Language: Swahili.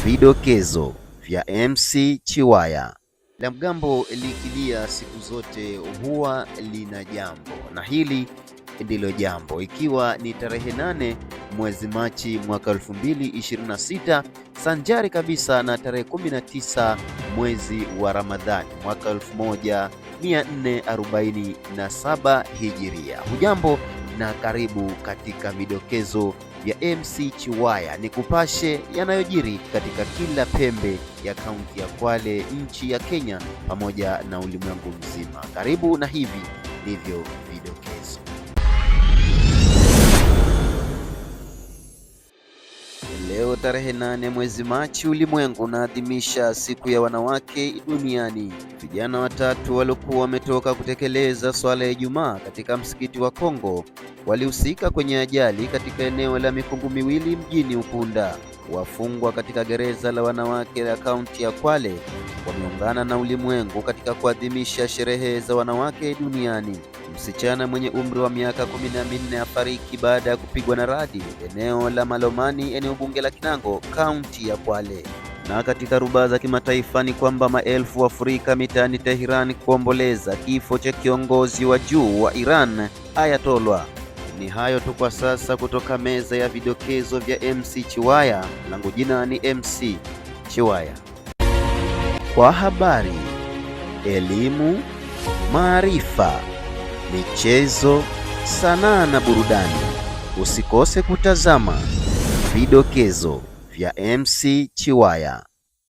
Vidokezo vya MC Chiwaya. La mgambo likilia siku zote huwa lina jambo, na hili ndilo jambo, ikiwa ni tarehe 8 mwezi Machi mwaka 2026 sanjari kabisa na tarehe 19 mwezi wa Ramadhani mwaka 1447 Hijiria. Hujambo na karibu katika vidokezo vya MC Chiwaya, ni kupashe yanayojiri katika kila pembe ya kaunti ya Kwale, nchi ya Kenya pamoja na ulimwengu mzima. Karibu na hivi ndivyo vidokezo. Leo tarehe 8 mwezi Machi, ulimwengu unaadhimisha siku ya wanawake duniani. Vijana watatu waliokuwa wametoka kutekeleza swala ya Ijumaa katika msikiti wa Kongo walihusika kwenye ajali katika eneo la Mikungu Miwili mjini Ukunda. Wafungwa katika gereza la wanawake la kaunti ya Kwale wameungana na ulimwengu katika kuadhimisha sherehe za wanawake duniani. Msichana mwenye umri wa miaka 14 afariki baada ya kupigwa na radi eneo la Malomani, eneo bunge la Kinango, kaunti ya Kwale. Na katika rubaa za kimataifa ni kwamba maelfu wafurika mitaani Tehran kuomboleza kifo cha kiongozi wa juu wa Iran Ayatollah. Ni hayo tu kwa sasa kutoka meza ya vidokezo vya MC Chiwaya. Langu jina ni MC Chiwaya. Kwa habari, elimu, maarifa, michezo, sanaa na burudani, usikose kutazama vidokezo vya MC Chiwaya.